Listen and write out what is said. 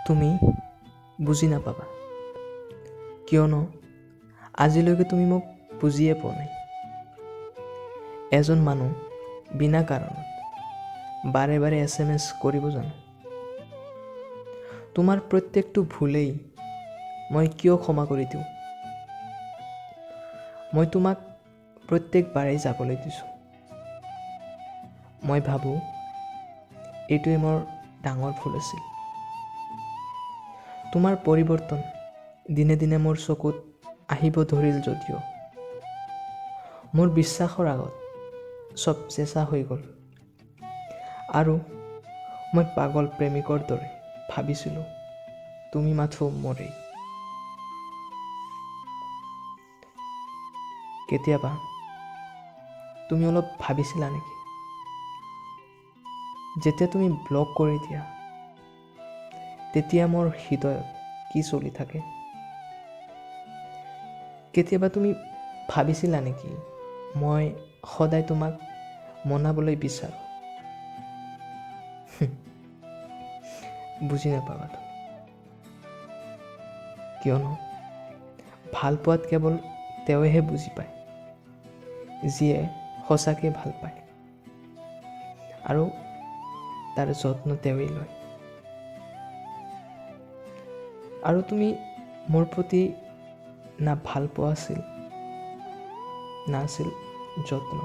তুমি বুজি নাপাবা, কিয়নো আজিলৈকে তুমি মোক বুজিয়ে পোৱা নাই। এজন মানুহ বিনা কাৰণত বাৰে বাৰে SMS কৰিব জানো? তোমাৰ প্ৰত্যেকটো ভুলেই মই কিয় ক্ষমা কৰি দিওঁ? মই তোমাক প্ৰত্যেকবাৰেই যাবলৈ দিছোঁ। মই ভাবোঁ এইটোৱে মোৰ ডাঙৰ ভুল আছিল। তোমাৰ পৰিৱৰ্তন দিনে দিনে মোৰ চকুত আহিব ধৰিল যদিও মোৰ বিশ্বাসৰ আগত চব চেঁচা হৈ গ'ল আৰু মই পাগল প্ৰেমিকৰ দৰে ভাবিছিলোঁ তুমি মাথো মোৰেই। কেতিয়াবা তুমি অলপ ভাবিছিলা নেকি, যেতিয়া তুমি ব্লক কৰি দিয়া তেতিয়া মোৰ হৃদয়ত কি চলি থাকে? কেতিয়াবা তুমি ভাবিছিলা নেকি মই সদায় তোমাক মনাবলৈ বিচাৰোঁ? বুজি নাপাবা তুমি, কিয়নো ভাল পোৱাত কেৱল তেওঁহে বুজি পায় যিয়ে সঁচাকৈ ভাল পায়, আৰু তাৰ যত্ন তেওঁৱেই লয়। আৰু তুমি মোৰ প্ৰতি না ভাল পোৱা আছিল, না আছিল যত্ন।